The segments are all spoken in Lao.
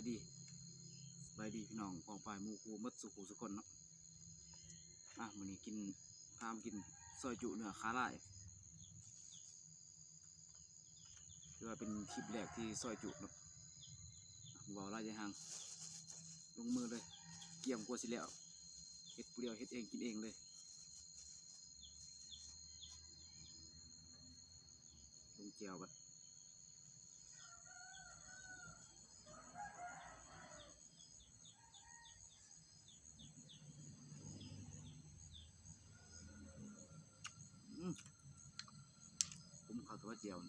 ດີ ສະບາຍດີພີ່ນ້ອງປ້ອງປາຍໝູ່ຄູ່ໝົດສູ່ຜູ້ສູ່ຄົນເນາະ. ອ່ະ ມື້ນີ້ກິນ ພາມາກິນຊອຍຈຸເນື້ອຂາລາຍ ຖືວ່າເປັນຄລິບແລກທີ່ຊອຍຈຸເນາະ. ບໍ່ເວົ້າຫຼາຍຢາຍຫ່າງ ລົງມືເລີຍ ກຽມກວ່າຊິແລ້ວ ເຮັດຜູ້ດຽວ ເຮັດເອງກິນເອງເລີຍ. ລົງແຈ່ວບັດ ອືມ ຄຸ້ມຄັກແທ້ວ່າແຈ່ວ.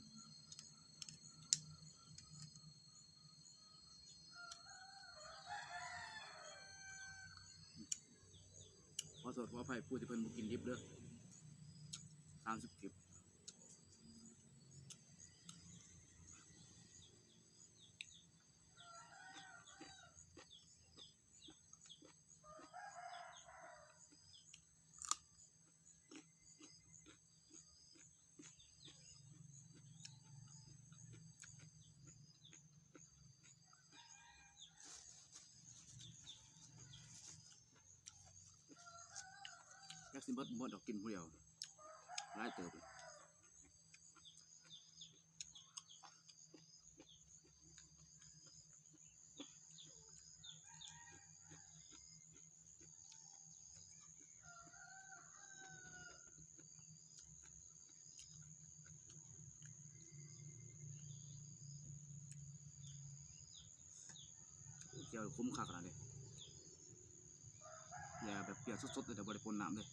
ຂໍໂທດຂໍອະໄພຜູ້ທີ່ເພິ່ນບໍ່ກິນດິບເດີ ສາມສິບກິບ. ຈັກຊິເບິດບໍ່ເບິດດອກ ກິນຜູ້ດຽວຫຼາຍເຕີບ. ແຈ່ວ ຄຸ້ມຄ່າຂະໜາດເດ ແບບປຽກສົດໆເລີຍ ແຕ່ບໍ່ໄດ້ປົນນ້ຳເລີຍ.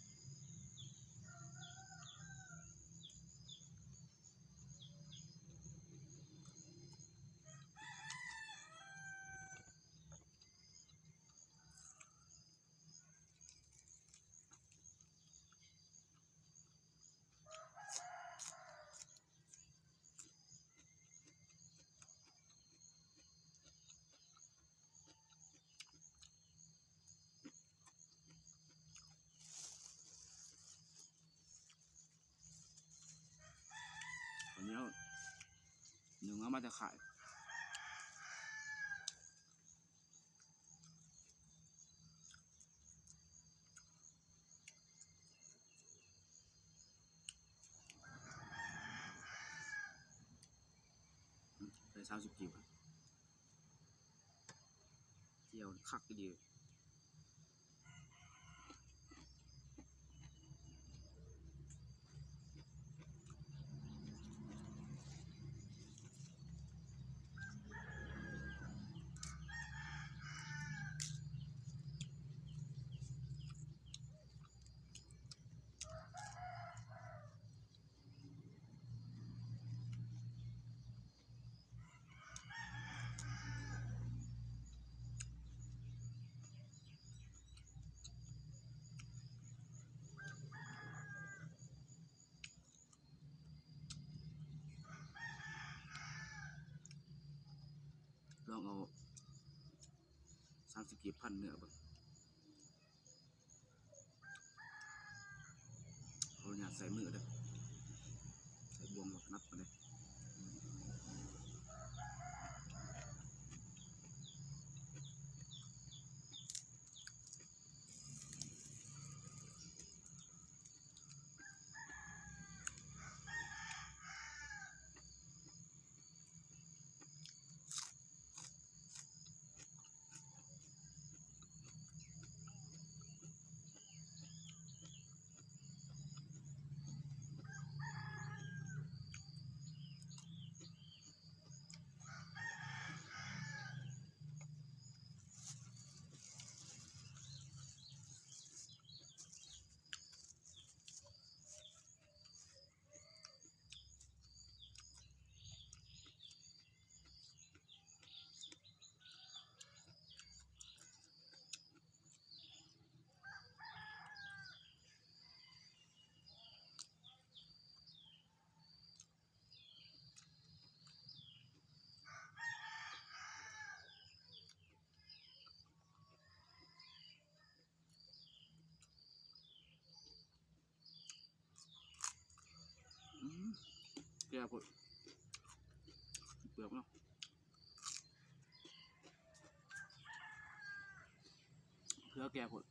ອັນນີ້ໜຶ້ງເອົາມາຈາກຄ້າຍ. ໄດ້ສາມສິບກີບ ແຈ່ວຄັກອີ່ຫຼີ. ລອງເອົາສາມສິບກີບພັນເນື້ອເບິ່ງ. ຂໍອະນຸຍາດໃສ່ມືເດີ ໃສ່ບ່ວງບໍ່ຖະໜັດປານໃດ. ອືມ ແກ່ໂພດ ເປືອກເນາະ. ແກ່ພຸ້ນ.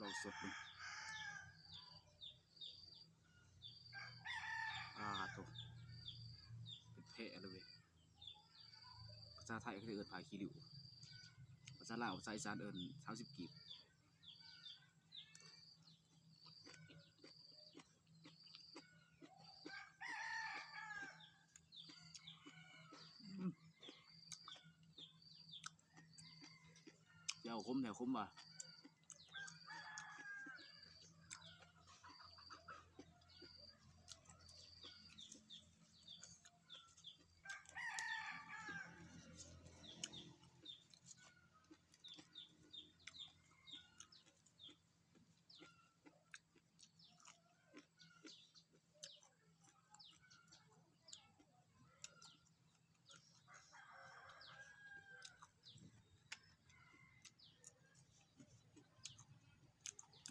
ລອງສົດເບິ່ງ. ອາໂທ້ ເປັນແພະເລີຍເວີຍ. ພາສາໄທເຂົາເອີ້ນຜ້າຂີ້ລິ້ວ, ພາສາລາວ ພາສາອີສານເອີ້ນສາມສິບກີບ. ແຈ່ວຂົມແທ້ ຂົມວ່າ.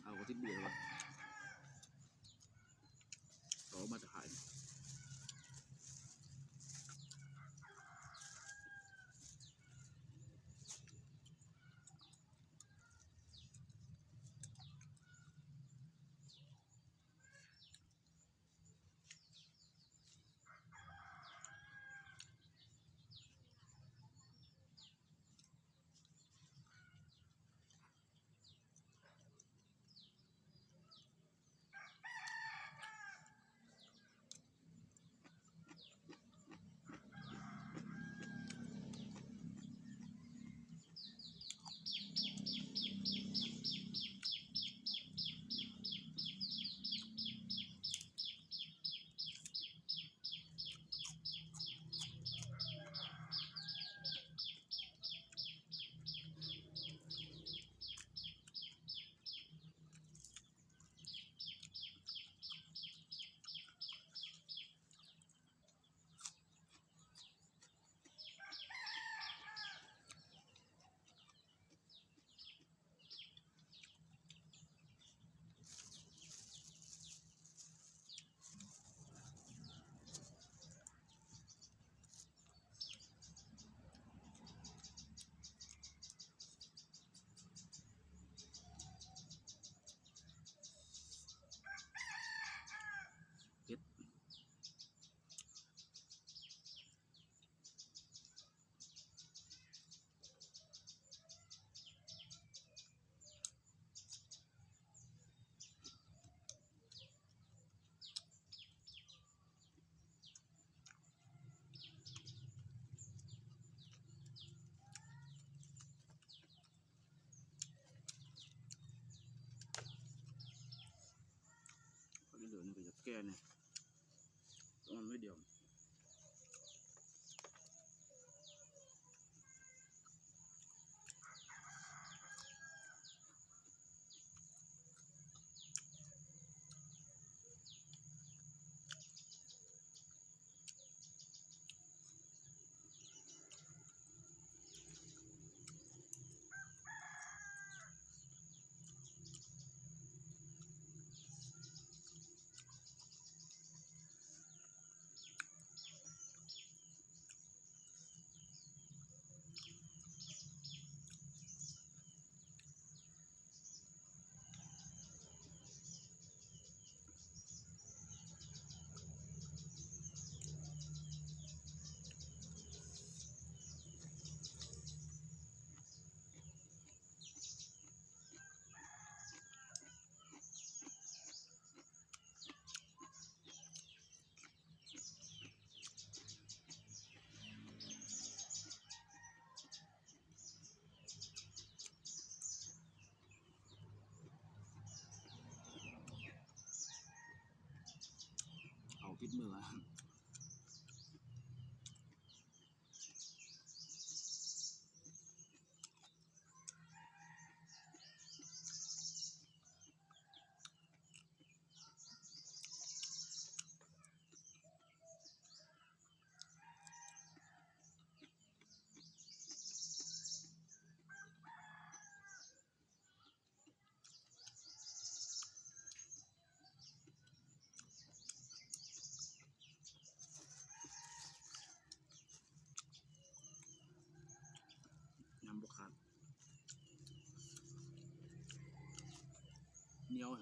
ເອົາ ກໍຕິດເບື່ອແລ້ວ ເອົາມາຈະຂາຍ. ເຜັດ. ເຫຼືອນີ້ກໍຈະແກ່ແດ່ ຕ້ອງເອົາໜ້ອຍດຽວ. ເ ມື້ວາ ຍຳບໍ່ຂາດ ໜຽວ.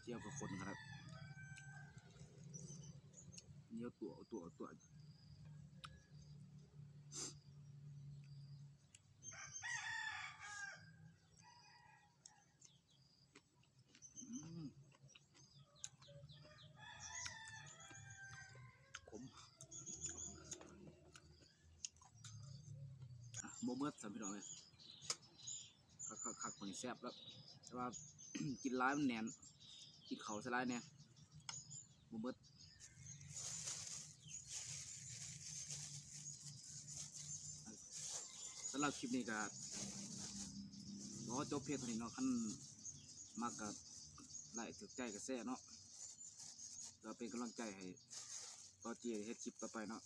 เจียวกับคนครับ เหนียวตั๋วตั๋วตั๋ว อืม ขม อ่ะ บ่หมดซ้ำพี่น้องเอ้ย คักๆๆ มื้อนี้แซ่บแล้ว แต่ว่า กินหลายมันแน่น กินข้าวใส่หลายแน่ บ่หมด สำหรับคลิปนี้ก็ขอจบเพียงเท่านี้เนาะ คันมักก็ไลก์ ถูกใจก็แชร์เนาะ เพื่อเป็นกำลังใจให้ต่อเจียเฮ็ดคลิปต่อไปเนาะ